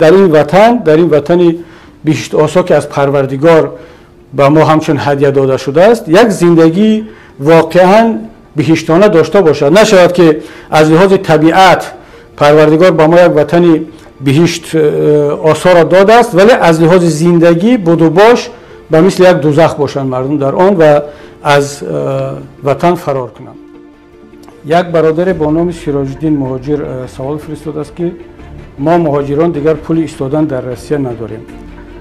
Дар ин ватан, дар ин ватани биҳиштосо, ки аз Парвардигор ба мо ҳамчун ҳадя дода шудааст, як зиндагии воқеан биҳиштона дошта бошад. Нашавад ки аз лиҳози табиат Парвардигор ба мо як ватани биҳишт осоро додааст, вале аз лиҳози зиндагӣ буду бош ба мисли як дузах бошанд мардум дар он ва аз ватан фарор кунанд. Як бародаре бо номи Сироҷиддин Муҳоҷир савол фиристодааст, ки мо муҳоҷирон дигар пули истодан дар Россия надорем,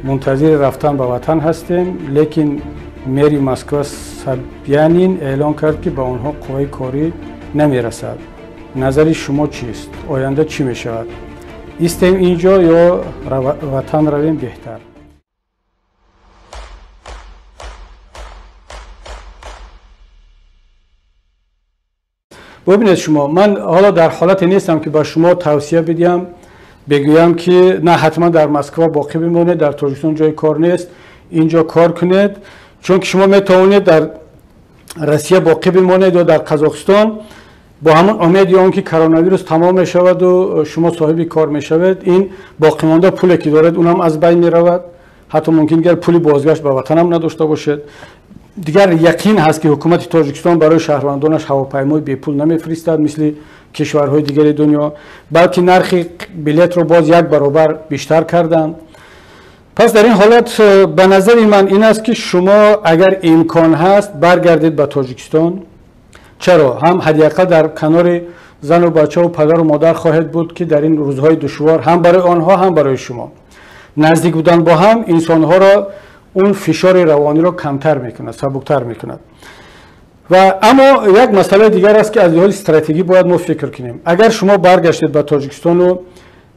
мунтазири рафтан ба ватан ҳастем, лекин мери Москва Собянин эълон кард, ки ба онҳо қувваи корӣ намерасад. Назари шумо чист? Оянда чӣ мешавад? Истем ин ҷо ё ватан равем беҳтар? Бубинед шумо, ман ҳоло дар ҳолате нестам, ки ба шумо тавсия бидиҳам, бигӯям, ки на, ҳатман дар Москва боқӣ бимонед, дар Тоҷикистон ҷои кор нест, ин ҷо кор кунед. Чунки шумо метавонед дар Россия боқӣ бимонед ё дар Қазоқистон бо ҳамон умеди он ки коронавирус тамом мешаваду шумо соҳиби кор мешавед. Ин боқимонда пуле ки доред, унам аз байн меравад. Ҳатто мумкин дигар пули бозгашт ба ватанам надошта бошед. Дигар яқин ҳаст, ки ҳукумати Тоҷикистон барои шаҳрвандонаш ҳавопаймои бепул намефиристад, мисли кишварҳои дигари дунё, балки нархи билетро боз як баробар бештар карданд. Пас дар ин ҳолат ба назари ман ин аст, ки шумо агар имкон ҳаст, баргардед ба Тоҷикистон. Чаро? Ҳам ҳадди ақал дар канори зану бачаву падару модар хоҳед буд, ки дар ин рӯзҳои душвор ҳам барои онҳо, ҳам барои шумо наздик будан бо ҳам инсонҳоро он фишори равониро камтар мекунад, сабуктар мекунад. Ва аммо як масъалаи дигар аст, ки аз лиҳози стратегӣ бояд мо фикр кунем. Агар шумо баргаштед ба Тоҷикистону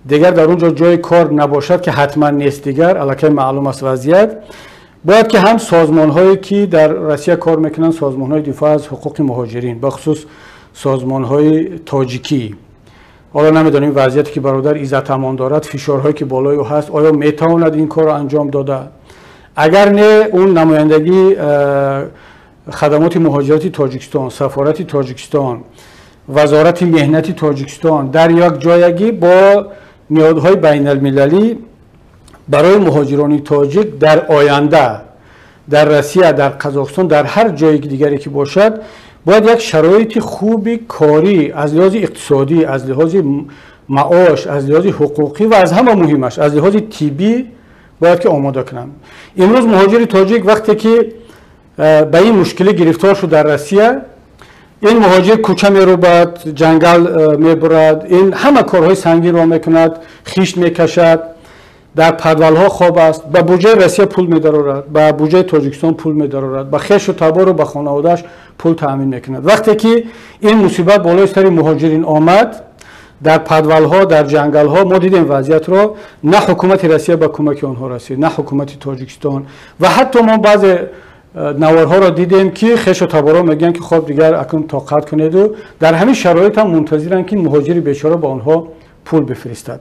дигар дар он ҷо ҷои кор набошад, ки ҳатман нест, дигар аллакай маълум аст вазъият, бояд ки ҳам созмонҳое ки дар Россия кор мекунанд, созмонҳои дифоъ аз ҳуқуқи муҳоҷирин, бахусус созмонҳои тоҷикӣ. Ҳоло намедонем вазъияте ки бародар Иззатамон дорад, фишорҳое ки болои ӯ ҳаст, оё метавонад ин корро анҷом дода. Агар не, он намояндагии хадамоти муҳоҷирати Тоҷикистон, сафорати Тоҷикистон, Вазорати меҳнати Тоҷикистон дар як ҷоягӣ бо ниҳодҳои байналмилалӣ барои муҳоҷирони тоҷик дар оянда дар Россия, дар Қазоқистон, дар ҳар ҷои дигаре ки бошад, бояд як шароити хуби корӣ аз лиҳози иқтисодӣ, аз лиҳози маош, аз лиҳози ҳуқуқӣ ва аз ҳама муҳимаш аз лиҳози тиббӣ бояд ки омода кунанд. Имрӯз муҳоҷири тоҷик вақте ки ба ин мушкилӣ гирифтор шуд дар Россия, ин муҳоҷир кӯча мерубад, ҷангал мебурад, ин ҳама корҳои сангинро мекунад, хишт мекашад, дар подвалҳо хоб аст, ба буҷаи Россия пул медарорад, ба буҷаи Тоҷикистон пул медарорад, ба хешу табору ба хонаводааш пул таъмин мекунад. Вақте ки ин мусибат болои сари муҳоҷирин омад, дар подвалҳо, дар ҷангалҳо мо дидем вазъиятро, на ҳукумати Россия ба кӯмаки онҳо расид, на ҳукумати Тоҷикистон. Ва ҳатто мо баъзе наворҳоро дидем, ки хешу таборо мегӯянд, ки хоб, дигар акнун тоқат кунеду дар ҳамин шароит ҳам мунтазиранд, ки муҳоҷири бечора ба онҳо пул бифиристад.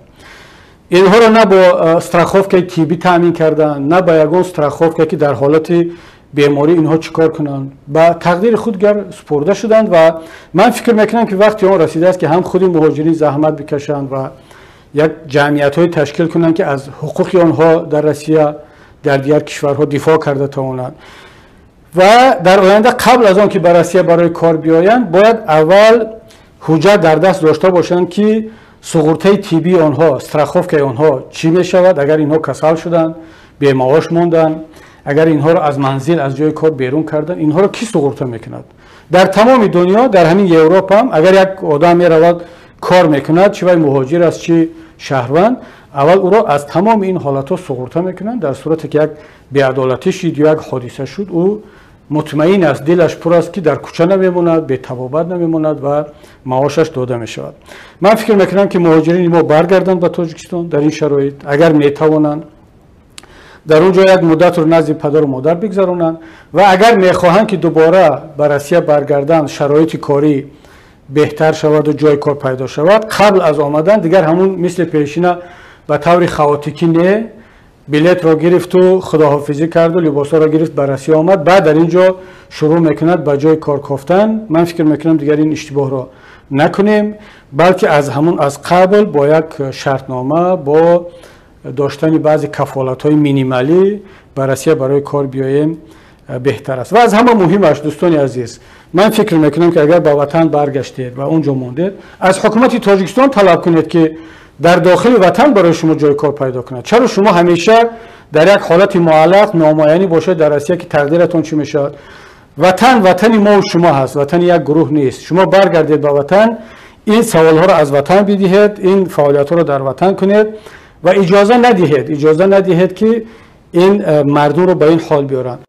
Инҳоро на бо страховкаи тиббӣ таъмин карданд, на ба ягон страховка, ки дар ҳолати беморӣ инҳо чӣ кор кунанд. Ба тақдири худ гар супурда шуданд. Ва ман фикр мекунам, ки вақти он расидааст, ки ҳам худи муҳоҷирин заҳмат бикашанд ва як ҷамъиятҳое ташкил кунанд, ки аз ҳуқуқи онҳо дар Россия, дар дигар кишварҳо дифоъ карда тавонанд. Ва дар оянда қабл аз он ки ба Россия барои кор биёянд, бояд аввал ҳуҷҷат дар даст дошта бошанд, ки суғуртаи тиббии онҳо, страховкаи онҳо чӣ мешавад, агар инҳо касал шуданд, бемаош монданд, агар инҳоро аз манзил, аз ҷои кор берун карданд, инҳоро кӣ суғурта мекунад. Дар тамоми дунё, дар ҳамин Европа ҳам агар як одам меравад, кор мекунад, чӣ вай муҳоҷир аст, чӣ шаҳрванд, аввал ӯро аз тамоми ин ҳолатҳо суғурта мекунанд. Дар сурате ки як беадолатӣ шид ё як ҳодиса шуд, ӯ мутмаин аст, дилаш пур аст, ки дар кӯча намемонад, бетабобат намемонад ва маошаш дода мешавад. Ман фикр мекунам, ки муҳоҷирини мо баргарданд ба Тоҷикистон дар ин шароит, агар метавонанд, дар он ҷо як муддатро назди падару модар бигзаронанд ва агар мехоҳанд, ки дубора ба Россия баргарданд, шароити корӣ беҳтар шаваду ҷои кор пайдо шавад, қабл аз омадан дигар ҳамун мисли пешина ба таври хаотикӣ не, билетро гирифту худоҳофизӣ карду либосҳоро гирифт, ба Россия омад, баъд дар ин ҷо шурӯъ мекунад ба ҷои кор кофтан. Ман фикр мекунам, дигар ин иштибоҳро накунем, балки аз ҳамун аз қабл бо як шартнома бо доштани баъзе кафолатҳои минималӣ ба Россия барои кор биёем беҳтар аст. Ва аз ҳама муҳимаш, дӯстони азиз, ман фикр мекунам, ки агар ба ватан баргаштед ва он ҷо мондед, аз ҳукумати Тоҷикистон талаб кунед, ки дар дохили ватан барои шумо ҷои кор пайдо кунад. Чаро шумо ҳамеша дар як ҳолати муаллақ, номуайянӣ бошед дар Россия, ки тақдиратон чӣ мешавад? Ватан ватани мо шумо ҳаст, ватани як гурӯҳ нест. Шумо баргардед ба ватан, ин саволҳоро аз ватан бидиҳед, ин фаъолиятҳоро дар ватан кунед ва иҷоза надиҳед, ки ин мардумро ба ин ҳол биёранд.